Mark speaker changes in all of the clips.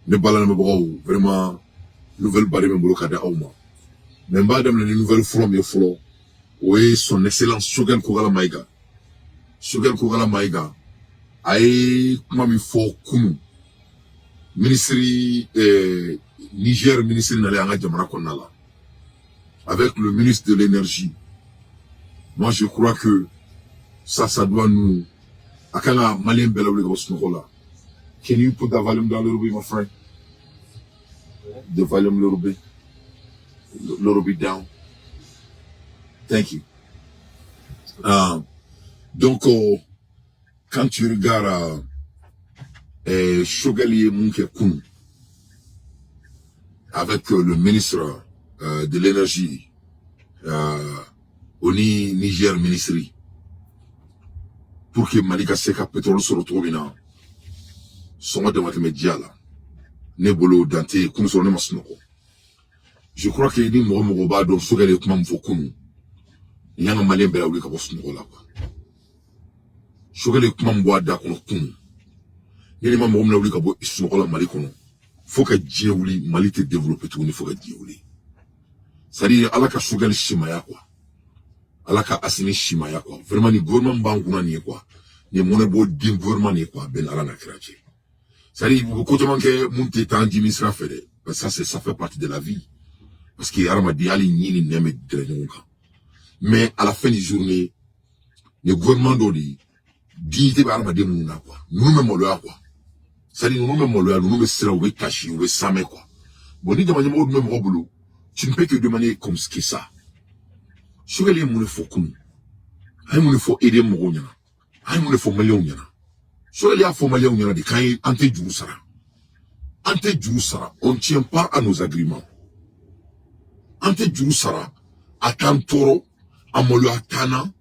Speaker 1: Ne balamɛbagaw, vraiment, nouvelle ba de bɛ n bolo ka di aw ma. Mais n b'a daminɛ ni nouvelle fɔlɔ min ye fɔlɔ, o ye Son Excellence Choguel Kokalla Maïga. Choguel Kokalla Maïga a ye kuma min fɔ kunun, ministre Niger ministre nalen an ka jamana kɔnɔna la avec le ministre de l'Énergie. Moi, je crois que ça doit nous, a kan ka Malien bɛɛ lawuli ka bɔ sunɔgɔ la. Can you put that volume down a little bit, my friend? The volume a little bit, little bit down. Thank you. Donc, quand tu regardes Choguel ye mun kɛ kunun avec le ministre de l'Énergie o ni Niger ministre, pour que Mali ka se ka pétrole sɔrɔ cogo min na, sɔngɔ dama tɛmɛ diya la, ne bolo dan tɛ kunun sɔrɔ, ne ma sunɔgɔ. Je crois que ni mɔgɔ mɔgɔ b'a dɔn Choguel ye kuma min fɔ kunun, nin y'an ka Malien bɛɛ lawuli ka bɔ sunɔgɔ la, quoi. Choguel ye kuma min bɔ a da kɔnɔ kunun, ni ma mɔgɔ min lawuli ka bɔ sunɔgɔ la Mali kɔnɔ, fo ka diɲɛ wuli, Mali tɛ développer tuguni fo ka diɲɛ wuli. C'est à dire, Ala ka Choguel simaya, quoi. Ala ka Assimi simaya, quoi. Vraiment, ni gouvernement b'an kunna nin ye, quoi, nin ye mɔnɛ bɔ den gouvernement nin ye, quoi. Bɛn Ala n'a kira cɛ. C'est à dire, u bɛ ko caman kɛ mun tɛ taa an jimi sira fɛ dɛ. Parce que ça, c'est, ça fait partie de la vie, parce que hadamaden, hali ɲi ni nɛn bɛ gɛrɛ ɲɔgɔn kan. Mais à la fin du journée, nin gouvernement dɔ de ye, dignité bɛ hadamaden minnu na, quoi. Ninnu bɛ maloya, quoi. C'est à dire, ninnu bɛ maloya, ninnu bɛ siran, u bɛ kasi, u bɛ samɛ, quoi. Bon, ni jama ɲɛmɔgɔ dun bɛ mɔgɔ bolo, tu ne peux que demander comme ce que ça. Choguel ye mun de fɔ kunun? A ye mun de fɔ EDM mɔgɔw ɲɛna? A ye mun de fɔ Maliyɛnw ɲɛna? Choguel y'a fɔ Maliyɛnw ɲɛna de k'an ye, an tɛ juru sara, an tɛ juru sara, on tient pas à nos agréments, an tɛ juru sara, a t'an tɔɔrɔ, a maloya t'an na,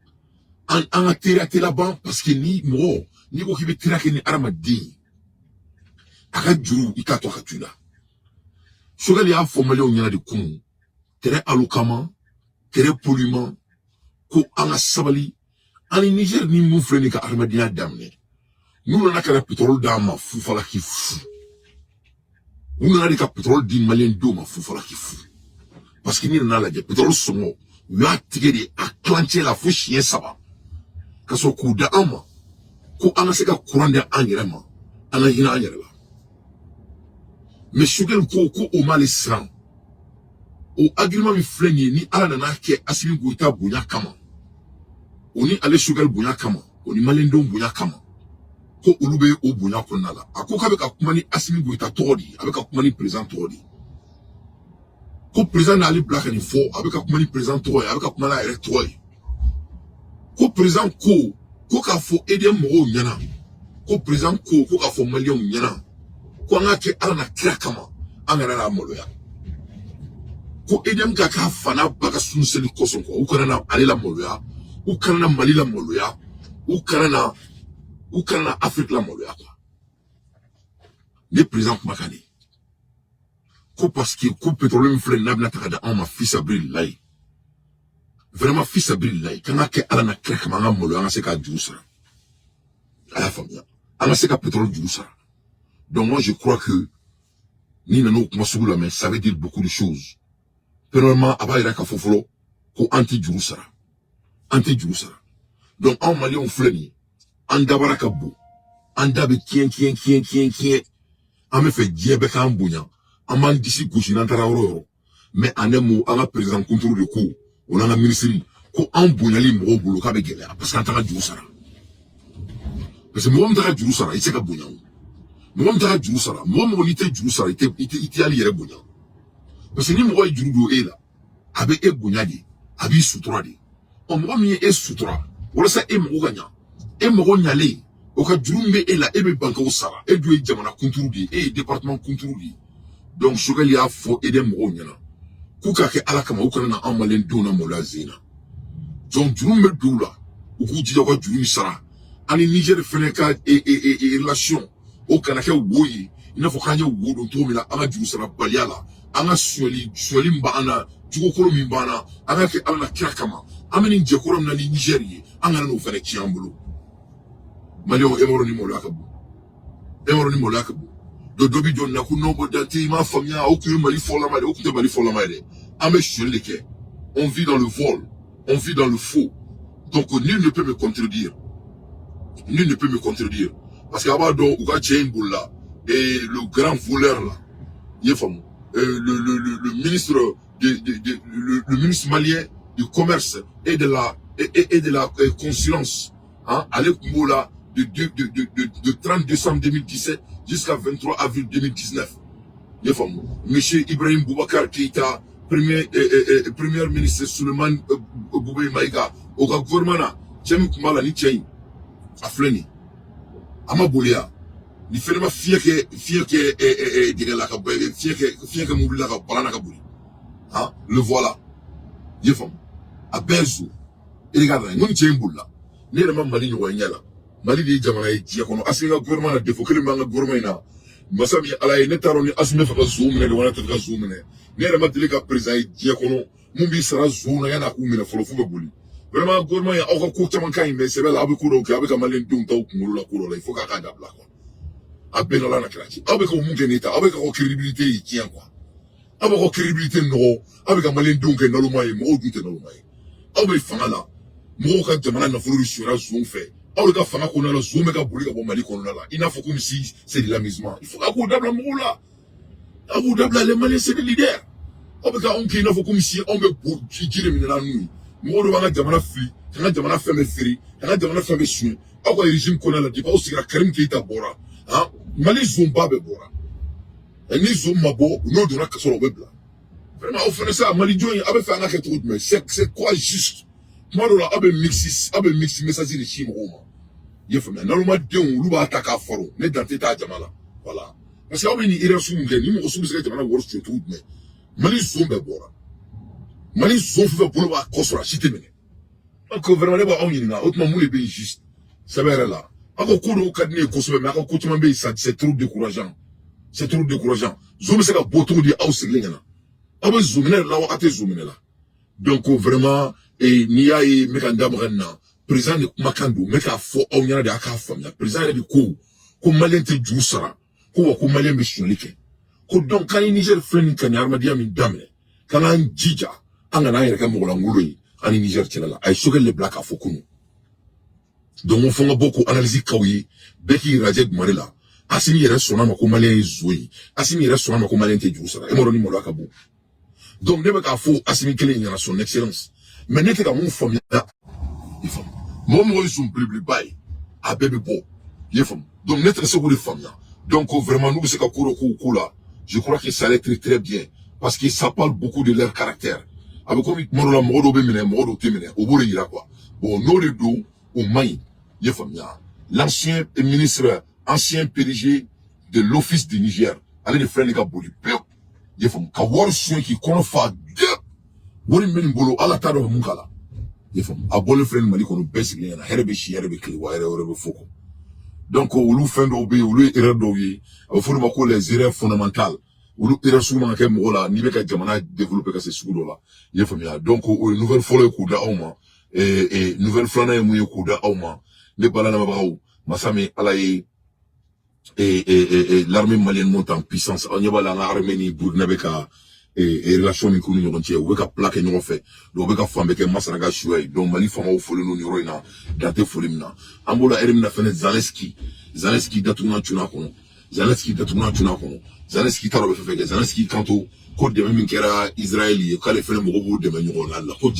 Speaker 1: an ka teriya tɛ laban, parce que ni mɔgɔ n'i ko k'i bɛ teriya kɛ ni hadamaden ye, a ka juru, i k'a to a ka to i la. Choguel y'a fɔ Maliyɛnw ɲɛna de kunun, très éloquemment, très poliment, ko an ka sabali. Ani Niger ni mun filɛ nin ka adamadenya daminɛ, n'u nana ka na pétrole d'an ma fufalaki fu, u nana de ka pétrole di Maliyɛn denw ma fufalaki fu, parce que n'i nana lajɛ, pétrole sɔngɔ, u y'a tigɛ de a kilancɛ la fo siɲɛ 3, ka sɔrɔ k'u da an ma ko an ka se ka courant di an yɛrɛ ma, an ka hinɛ an yɛrɛ la. Mais Choguel ko ko o m'ale siran. O agrément min filɛ nin ye, ni Ala nana kɛ, Assimi Goïta bonya kama, o ni ale Choguel bonya kama, o ni Maliyɛndenw bonya kama, ko olu bɛ o bonya kɔnɔna la. A ko k'a bɛ ka kuma ni Assimi Goïta tɔgɔ de ye, a bɛ ka kuma ni président tɔgɔ de ye, ko président n'ale bila ka nin fɔ, a bɛ ka kuma ni président tɔgɔ ye, a bɛ ka kuma n'a yɛrɛ tɔgɔ ye, ko président ko ko k'a fɔ EDM mɔgɔw ɲɛna, ko président ko ko k'a fɔ Maliyɛnw ɲɛna ko an ka kɛ Ala na kira kama, an kana n'a maloya, ko EDM ka k'a fa n'a ba ka sunseli kosɔn, quoi. U kana na ale la maloya, u kana na Mali la maloya, u kana na Afrique la maloya, quoi. Ne président kumakan de ko, parce que ko pétrole min filɛ nin n'a bɛna ta ka di anw ma fisabililayi, vraiment fisabililayi, k'an ka kɛ Ala na kira kama, an ka maloya, an ka se k'a juru sara. A y'a faamuya, an ka se ka pétrole juru sara. Donc moi, je crois que ni nana o kuma sugu lamɛn, ça veut dire beaucoup de choses. Premièrement, a b'a yira k'a fɔ fɔlɔ ko an tɛ juru sara, an tɛ juru sara. Donc anw Maliyɛnw filɛ nin ye, an dabara ka bon, an da bɛ tiɲɛ tiɲɛ tiɲɛ tiɲɛ tiɲɛ, an bɛ fɛ diɲɛ bɛɛ k'an bonya, an b'an disi gosi n'an taara yɔrɔ o yɔrɔ. Mais en un mot, an ka président kunturu de ko, o n'an ka ministre ko, an bonyali mɔgɔw bolo k'a bɛ gɛlɛya, parce que an t'a ka juru sara. Parce que mɔgɔ min t'a ka juru sara, i tɛ se ka bonya. O mɔgɔ min t'a ka juru sara, mɔgɔ mɔgɔ n'i tɛ juru sara, i tɛ hali yɛrɛ bonya, parce que ni mɔgɔ ye juru don e la, a bɛ e bonya de, a b'i sutura de. Ɔ, mɔgɔ min ye e sutura walasa e mago ka ɲa, e mago ɲalen, o ka juru min bɛ e la, e bɛ ban k'o sara. E dun ye jamana kunturu de ye, e ye département kunturu de ye. Donc Choguel y'a fɔ e de mɔgɔw ɲɛna k'u k'a kɛ Ala kama, u kana na anw Maliyɛn denw na maloya zen na. Donc juru min bɛ don u la, u k'u jija u ka juru in sara. Ani Niger fɛnɛ ka relation, o kana kɛ wo ye, i n'a fɔ k'an ye wo don cogo min na an ka juru sara baliya la, an ka sonyali min b'an na, jugokolo min b'an na. An ka kɛ Ala na kira kama, an bɛ nin jɛkɔrɔ min na ni Niger ye, an kana n'o fɛnɛ tiɲɛ an bolo. Maliyɛnw, e m'o ni maloya ka bon, e m'o ni maloya ka bon. Dɔ bi jɔ nin na ko non, bon, Dante, i m'a faamuya, o kun ye Mali fɔlɔma de, o kun tɛ Mali fɔlɔma ye dɛ. An bɛ sonyali de kɛ. On vit dans le vol, on vit dans le faux. Donc nul ne peut me contredire, nul ne peut me contredire, parce que a b'a dɔn u ka cɛ in bolila et le grand voleur là, i ye faamu, le ministre de le ministre malien du commerce et de la consulence, hein, ale tun b'o la de 30 décembre 2017 jusqu'à 23 avril 2019. I ye faamu, monsieur Ibrahim Boubacar Keïta, premier ministre Souleymane Boubèye Maïga, o ka gouvernement na, cɛ min tun b'a la, ni cɛ in a filɛ nin, a ma boli ya, ni fɛnɛ ma fiɲɛ kɛ dingɛ la ka fiɲɛ kɛ mobili la ka balan na ka boli, hein, le voilà. I ye faamu, a bɛɛ ye zo e de ka na n ko nin cɛ in bolila. Ne yɛrɛ ma Mali ɲɔgɔn ɲɛ la. Mali de ye jamana ye diɲɛ kɔnɔ. Asimi ka gouvernement na, défaut kelen b'an ka gouvernement in na, masa min ye Ala ye, ne t'a dɔn ni Asimi bɛ fɛ ka zow minɛ de wala tɛ fɛ ka zow minɛ. Ne yɛrɛ ma deli ka président ye diɲɛ kɔnɔ mun b'i sara zow na yan'a k'u minɛ fɔlɔ f'u bɛ boli. Vraiment, gouvernement ye, aw ka ko caman ka ɲi, mais sɛbɛ la, aw bɛ ko dɔw kɛ, aw bɛ ka maliyɛn denw ta u kunkolo la ko dɔw la. Il faut k'a ka dabila quoi. A bɛɛ n'Ala na kira ci, aw bɛ ka mun kɛ nin ta, aw bɛ ka ka crédibilité yi tiɲɛ quoi. Aw bɛ ka crédibilité nɔgɔ, aw bɛ ka maliyɛn denw kɛ naloma ye. Mɔgɔw dun tɛ naloma ye. Aw bɛ fanga la, mɔgɔw ka jamana nafolo de sonyara zon fɛ. Aw de ka fanga kɔnɔna la, zon bɛ ka boli ka bɔ Mali kɔnɔna la i n'a fɔ comme si c'est de l'amusement. Il faut k'a k'o dabila mɔgɔw la, a b'o dabila. Les Maliens, c'est des leaders. Aw bɛ ka anw kɛ i n'a fɔ comme si anw bɛ bo ji de minɛ n'an ye. Mɔgɔw de b'an ka jamana fili, k'an ka jamana fɛn bɛɛ feere, k'an ka jamana fɛn bɛɛ suɲɛ. Aw ka régime kɔnɔna la, depuis aw sigira, Karim Keita bɔra, han, Mali zonba bɛɛ bɔra. Ni zon ma bɔ, n'o donna kaso la, o bɛ bila. Vraiment, aw fana sa, Mali jɔn ye, aw bɛ fɛ an ka kɛ cogo jumɛn? C'est quoi juste? Kuma dɔw la, aw bɛ mix message de ci mɔgɔw ma. I ye faamuya, nalomadenw, olu b'a ta k'a faro. Ne Dante t'a jama la, voilà, parce que aw bɛ nin erreur sugu min kɛ, ni mɔgɔ sugu bɛ se ka jamana wari suɲɛ cogo jumɛn? Mali zon bɛɛ bɔra, Mali zon fɛn fɛn bolo b'a kɔ sɔrɔ, a si tɛ minɛ. Donc vraiment, ne b'aw ɲininka, o tuma mun de bɛ yen juste sɛbɛn yɛrɛ la? Aw ka ko dɔw ka di ne ye kosɛbɛ, mais aw ka ko caman bɛ yen, ça, c'est trop décourageant, c'est trop décourageant. Zon bɛ se ka bɔ cogo di aw sigilen ɲɛna? Aw bɛ zon minɛ la wa, aw tɛ zon minɛ la? Donc vraiment, n'i y'a ye n bɛ ka n da maga nin na, président de kumakan don, n bɛ k'a fɔ aw ɲɛna de, a k'a faamuya. Président yɛrɛ de ko maliyɛn tɛ juru sara, ko wa ko maliyɛn bɛ sonyali kɛ, ko donc k'an ni Niger filɛ nin ka nin adamadenya min daminɛ, k'an k'an jija, an kana an yɛrɛ kɛ mɔgɔlankolon ye an ni Niger cɛla la. A ye Choguel de bila k'a fɔ kunun. Donc n ko fo n ka bɔ ko analyse k'aw ye, bɛɛ k'i lajɛ Gumare la. Asimi yɛrɛ sɔnna ma ko maliyɛn ye zon ye. Asimi yɛrɛ sɔnna ma ko maliyɛn tɛ juru sara. E m'a dɔn ni maloya ka bon. Donc ne bɛ k'a fɔ Asimi kelen ɲɛna, son excellence, mais ne tɛ ka mun faamuya, i faamu, mɔgɔ mɔgɔ ye zon belebeleba ye, a bɛɛ bɛ bɔ, i ye faamu. Donc ne tɛ se k'o de faamuya. Donc vraiment, n'u bɛ se ka ko dɔ k'o ko la, je crois que ça allait très très bien, parce que ça parle beaucoup de leur caractère. A bɛ komi tuma dɔ la, mɔgɔ dɔw bɛ minɛ, mɔgɔ dɔw tɛ minɛ, o b'o de yira quoi. Bon, n'o de don, o man ɲi, i ye faamuya. L'ancien ministre, ancien PDG de l'office du Niger, ale de filɛ nin ka boli pewu, i ye faamu, ka wari suɲɛ k'i kɔnɔ fa de wari min bɛ nin bolo, Ala t'a dɔn mun k'a la, i ye faamu. A bɔlen filɛ nin Mali kɔnɔ, bɛɛ sigilen ɲɛna, hɛrɛ bɛ si, hɛrɛ bɛ tile, wa hɛrɛ wɛrɛ bɛ fo kɔ. Donc olu fɛn dɔw bɛ yen, olu ye erreur dɔw ye, a bɛ f'olu ma ko les erreurs fondamentales. Olu erreur sugu man ka kɛ mɔgɔ la n'i bɛ ka jamana développer ka se sugu dɔ la, i ye faamuya. Donc o ye nouvelle fɔlɔ ye k'o da aw ma. Nouvelle filanan ye mun ye k'o da aw ma, ne balamɛbagaw? Masa min Ala ye, l'armée malienne monte en puissance. Aw ɲɛ b'a la, an ka armée ni Burkina bɛ ka relation min k'u ni ɲɔgɔn cɛ, u bɛ ka plan kɛ ɲɔgɔn fɛ. Donc u bɛ ka fan bɛɛ kɛ masara ka suya ye. Donc Mali faamaw folen don nin yɔrɔ in na, dan tɛ foli min na. An b'o la ɛri min na fɛnɛ, Zelensky datugulan cunna kɔnɔ, Zelensky datugulan cunna kɔnɔ. Zelensky t'a dɔn bɛ fɛn fɛn kɛ. Zelensky kanto ko dɛmɛ min kɛra Israël ye, k'ale fɛnɛ mɔgɔ b'o dɛmɛ ɲɔgɔn na la, ko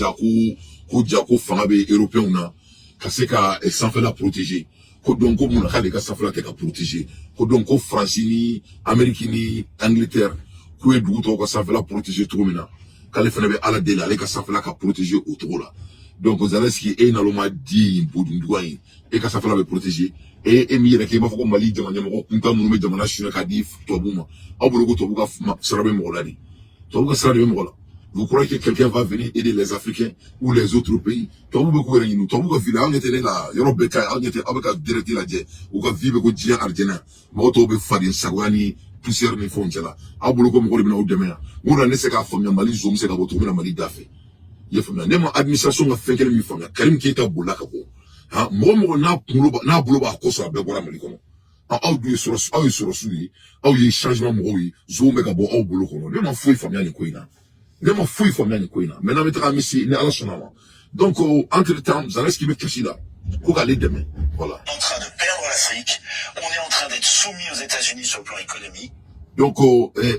Speaker 1: ja ko fanga bɛ européen na ka se ka sanfɛla protéger, ko donc ko mun na k'ale ka sanfɛla tɛ ka protéger, ko donc ko Faransi ni Amérique ni Angleterre k'u ye dugu tɔw ka sanfɛla protéger cogo min na, k'ale fɛnɛ bɛ Ala deli ale ka sanfɛla ka protéger o cogo la. Donc Zelensky, e naloma di bodunduga in, e ka sanfɛla bɛ protéger, e min yɛrɛ kɛ i b'a fɔ ko Mali jama ɲɛmɔgɔ kuntan minnu bɛ jamana suɲɛ k'a di tubabuw ma. Aw bolo ko tubabu ka sara bɛ mɔgɔ la de, tubabu ka sara de bɛ mɔgɔ la. Vous croyez que quelqu'un va venir aider les Africains ou les autres pays? Tubabu bɛ k'u yɛrɛ ɲini, tubabu ka vie la, aw ɲɛ tɛ ne la, yɔrɔ bɛɛ ka ɲi, aw ɲɛ tɛ, aw bɛ ka direct lajɛ, u ka vie bɛ ko diɲɛ arijinɛ, mɔgɔ tɔw bɛ faden sagoya ni poussière ni fɛnw cɛla. Aw bolo ko mɔgɔ de bɛna aw dɛmɛ yan. Mun na ne se k'a faamuya, Mali zon bɛ se ka bɔ cogo min na Mali da fɛ, i ye faamuya? Ne ma administration ka fɛn kelen min faamuya, Karim Keita bolila ka bɔ, han, mɔgɔ mɔgɔ n'a kunkolo n'a bolo b'a kɔ sɔrɔ, a bɛɛ bɔra Mali kɔnɔ. Aw dun ye sɔrɔ, aw ye sɔrɔsiw ye, aw ye changement mɔgɔw ye, zonw bɛ ka bɔ aw bolo kɔnɔ. Ne ma foyi faamuya nin ko in na, ne ma foyi faamuya nin ko in na. Maintenant, an bɛ taga an bɛ se ni Ala sɔnna ma. Donc entre temps, Zelensky bɛ kasi la ko k'ale dɛmɛ, voilà.
Speaker 2: En train de perdre l'Afrique, on est en train d'être soumis aux États-Unis sur le plan économique.
Speaker 1: Donc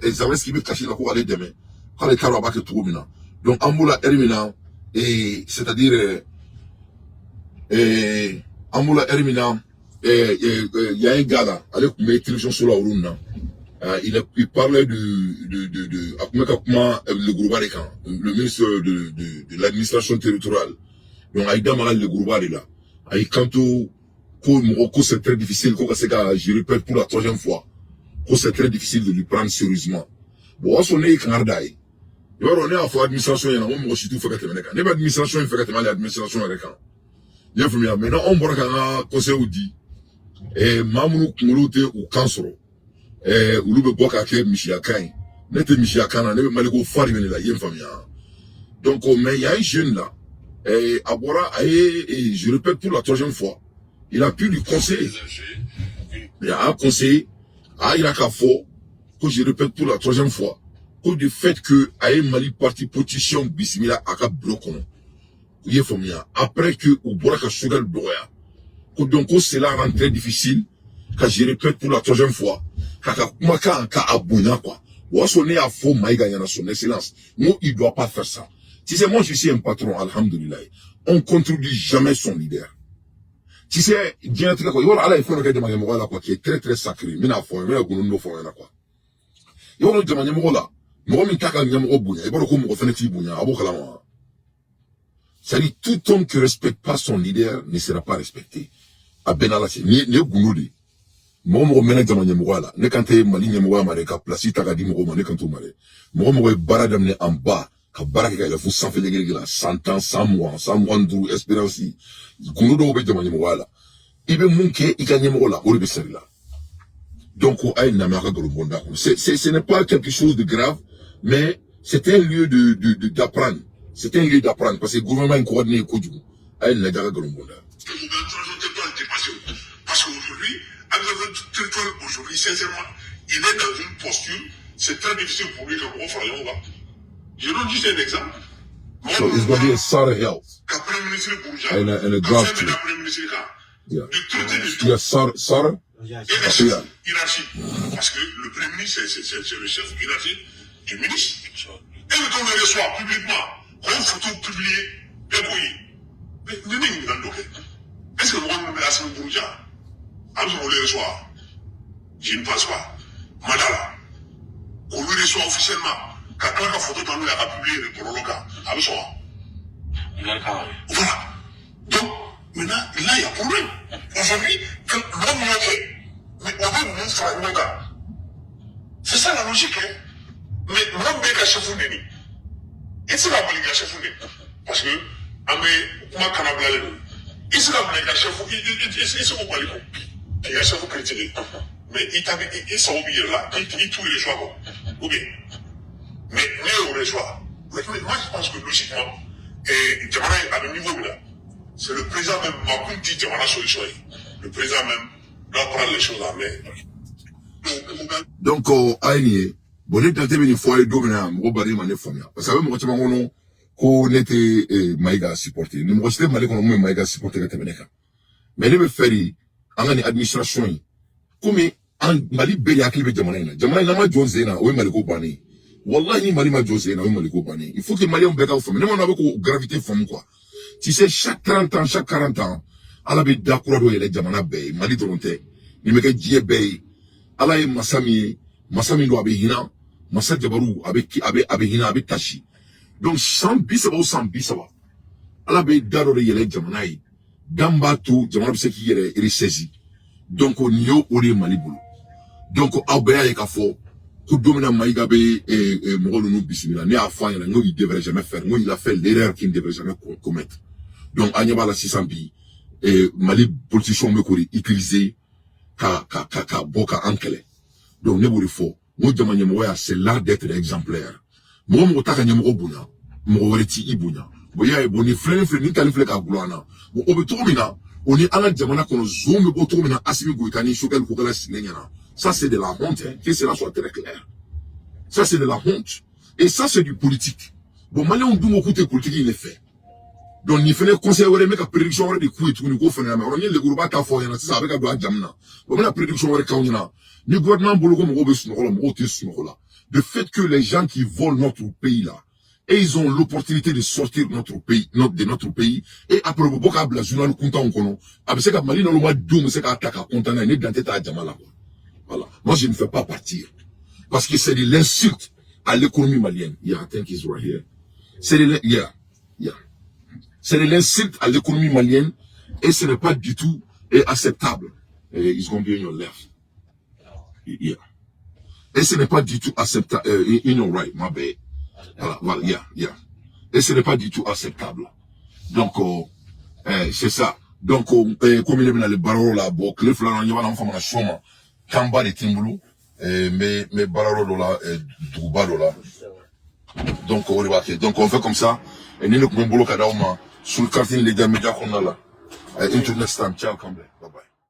Speaker 1: Zelensky bɛ kasi la ko k'ale dɛmɛ, k'ale t'a dɔn a b'a kɛ cogo min na. Donc an b'o la heure min na, c'est à dire an b'o la heure min na, il y a un gars là, ale tun bɛ télévision so la olu na. Il parlait de a tun bɛ ka kuma leguruba de kan, le ministre de l'administration territoriale. Donc a y'i da maga leguruba de la, a y'i kanto ko mɔgɔ ko c'est très difficile ko ka se ka, je répète pour la troisième fois, ko c'est très difficile de lui prendre sérieusement. Bon, o y'a sɔrɔ ne ye kangari da ye. I b'a dɔn, ne y'a fɔ administration ɲɛna ko mɔgɔ si t'u fɛ ka tɛmɛ ne kan. Ne bɛ administration in fɛ ka tɛmɛ hali administration yɛrɛ kan, i y'a faamuya. Maintenant, anw bɔra k'an ka conseils di. Maa minnu kunkolo tɛ u kan sɔrɔ, olu bɛ bɔ k'a kɛ misiyakan ye. Ne tɛ misiyakan na, ne bɛ maliko fa de bɛ ne la, i ye n faamuya. Donc mais il y a un jeune là, a bɔra a ye, je répète pour la troisième fois, il a pu lui conseiller, il a conseillé, a yira k'a fɔ ko, je répète pour la troisième fois, ko du fait que a ye Mali parti politicien bisimila a ka bureau kɔnɔ, i ye faamuya, après que u bɔra ka Choguel dɔgɔya, ko donc ko cela rend très difficile ka, je répète pour la troisième fois, k'a ka kumakan ka a bonya quoi. O y'a sɔrɔ ne y'a fɔ Maïga ɲɛna, son excellence, n ko il doit pas faire ça. Tu sais, moi je suis un patron, alhamdoulilah, on contredit jamais son leader. Tu sais, diɲɛlatigɛ quoi, i b'a dɔn Ala ye fɛn dɔ kɛ jama ɲɛmɔgɔ la quoi, qui est très très sacré. N bɛna fɔ, n bɛna gundo dɔ fɔ ɲɛna quoi. I b'a dɔn, jama ɲɛmɔgɔ la, mɔgɔ min t'a ka ɲɛmɔgɔ bonya, i b'a dɔn ko mɔgɔ fɛnɛ t'i bonya, a b'o kalama wa? C'est-à-dire, tout homme qui ne respecte pas son leader ne sera pas respecté. A bɛɛ n'Ala cɛ, nin ye gundo de ye. Mɔgɔ mɔgɔ mɛnna jama ɲɛmɔgɔya la, ne kan tɛ Mali ɲɛmɔgɔya ma dɛ, ka place ta ka di mɔgɔw ma, ne kan t'o ma dɛ. Mɔgɔ mɔgɔ ye baara daminɛ en bas, ka baara kɛ ka yɛlɛ fo sanfɛ degré la, 10 10, 20 20, 25 expérience, gundo dɔw bɛ jama ɲɛmɔgɔya la. I bɛ mun kɛ i ka ɲɛmɔgɔ la, o de bɛ sari la. Donc a ye lamɛn a ka nkalon bɔ n da kɔnɔ. Ce n'est pas quelque chose de grave, mais c'est un lieu de d'apprendre, c'est un lieu d'apprendre, parce que gouvernement in kɔgɔ di ne ye kojugu. A ye lajɛ a ka nkalon bɔ n da.
Speaker 3: Parce qu'aujourd'hui, territoire, aujourd'hui, sincèrement, il est dans une posture, c'est très difficile pour lui que mɔgɔ fara ɲɔgɔn kan. Je donne juste un exemple.
Speaker 1: So it's going to be a Sara Health.
Speaker 3: Ka premier ministre buruja.
Speaker 1: And a golf
Speaker 3: Ka fɛn bɛɛ da premier ministre kan.
Speaker 1: Yeah.
Speaker 3: De traiter de tout.
Speaker 1: Yeah, Sara, Sara.
Speaker 3: Et le chef hiérarchique. Parce que le premier ministre, c'est le chef hiérarchique du ministre. Et le on le reçoit publiquement, une photo publiée, bɛɛ k'o ye. Mais ne ɲininkali dɔ kɛ. Est-ce que mɔgɔ minnu bɛ Assimi buruja, a bɛ sɔn k'olu reçoit? Je ne pense pas. Madala. K'olu reçoit officiellement, ka tila ka photo ta n'u ye a ka publier bɔlɔlɔ kan, a bɛ sɔn wa? Voilà. Donc, maintenant, là, il y a problème. Aujourd'hui, que mɔgɔ min y'o kɛ, mais o bɛ mun fara ɲɔgɔn kan? C'est ça la logique, hein. Mais mɔgɔ min bɛ ka chef neni, i tɛ se ka bali ka chef neni. Parce que an bɛ kuma kana bilalen don. I tɛ se ka bila i ka chef, i se k'o bali ko k'i ka chef critiquer. Mais i ta bɛ i sago b'i yɛrɛ la, i t'u reçoit quoi. Ou bien. Mais ne y'o reçoit. Mais moi je pense que logiquement, et jamana a bɛ niveau min na, c'est le président même, makun ti jamana solution ye. Le président même doit prendre les choses en main.
Speaker 1: Donc a ye nin ye. Bon, ne dante bɛ nin fɔ a ye don min na, mɔgɔ baden ma ne faamuya, parce que a bɛ mɔgɔ caman kɔnɔ ko ne tɛ Mayiga supporter. Ni mɔgɔ si tɛ Mali kɔnɔ mun bɛ Mayiga supporter ka tɛmɛ ne kan. Mais ne bɛ fɛ de an ka nin administration in, komi an Mali bɛɛ de hakili bɛ jamana in na. Jamana in n'an ma jɔ n sen na, o ye Maliko bannen ye. Wallahi, ni Mali ma jɔ sen na, o ye Maliko bannen ye. Il faut que Maliyɛnw bɛɛ ka faamu. Ne ma dɔn a bɛ k'o gravité faamu quoi. Tu sais, chaque 30 ans, chaque 40 ans, Ala bɛ da kura dɔ yɛlɛ jamana bɛɛ ye. Mali dɔrɔn tɛ, nin bɛ kɛ diɲɛ bɛɛ ye. Ala ye masa min ye, masa min don, a bɛ hinɛ, masa jabaru, a bɛ hinɛ, a bɛ tasi. Donc san 30 o san 30, Ala bɛ da dɔ de yɛlɛ jamana ye, da min b'a to jamana bɛ se k'i yɛrɛ ressaisi. Donc nin y'o o de ye Mali bolo. Donc aw bɛɛ y'a ye k'a fɔ ko don min na Mayiga bɛ mɔgɔ ninnu bisimila, ne y'a fɔ a ɲɛna n ko il devrait jamais faire, n ko il a fait l'erreur qu'il ne devrait jamais commettre. Donc an ɲɛ b'a la sisan bi, Mali politiciens bɛ k'o de utiliser ka bɔ ka an kɛlɛ. Donc ne b'o de fɔ, n ko jama ɲɛmɔgɔya, c'est l'art d'être exemplaire. Mɔgɔ mɔgɔ t'a ka ɲɛmɔgɔ bonya, mɔgɔ wɛrɛ t'i bonya. Bon, i y'a ye, bon, nin filɛ, nin filɛ, nin tali filɛ k'a gulon an na. Bon, o bɛ cogo min na, O ni an ka jamana kɔnɔ, zon bɛ bɔ cogo min na, Assimi Goïta ni Choguel Kokalla sigilen ɲɛna. Ça, c'est de la honte, hein. Que cela soit très clair, ça, c'est de la honte et ça, c'est du politique. Bon, Maliyɛnw dun ko k'u tɛ politique in de fɛ. Donc nin fɛnɛ, conseil wɛrɛ, n bɛ ka prédiction wɛrɛ de k'u ye tuguni k'o fɛnɛ lamɛn. Yɔrɔ n ye leguruba ta fɔ aw ɲɛna sisan, a bɛ ka don a jamu na. Bon, n bɛna prédiction wɛrɛ k'aw ɲɛna. Ni gouvernement bolo ko mɔgɔw bɛ sunɔgɔ la, mɔgɔw tɛ sunɔgɔ la. Le fait que les gens qui volent notre pays là, et ils ont l'opportunité de sortir notre pays, de notre pays, et après u bɛ bɔ k'a bila journal kuntanw kɔnɔ, a bɛ se ka Mali naloma denw bɛ se k'a ta ka content n'a ye. Ne dan tɛ taa jama la, quoi. Voilà, moi, je ne fais pas partir parce que c'est de l'insulte à l'économie malienne. Yeah, I think it's right here. C'est de yeah. C'est de l'insulte à l'économie malienne et ce n'est pas du tout acceptable. Et it's going to be in your left. Yeah. Et ce n'est pas du tout acceptable. In your right, my bad. Voilà, yeah. Et ce n'est pas du tout acceptable. Donc, c'est ça. Donc, komi ne bɛna le baarayɔrɔ la, bon, tile 2 na, ɲɛ b'a la, n famana so ma. Kanba de tɛ n bolo. N bɛ baarayɔrɔ dɔ la, duguba dɔ la. Donc, o de b'a kɛ. Donc, on fait comme ça. Et ni ne tun bɛ n bolo ka d'aw ma sur le quartier Légal Média kɔnɔna la. Until next time, ciao, come back. Bye bye.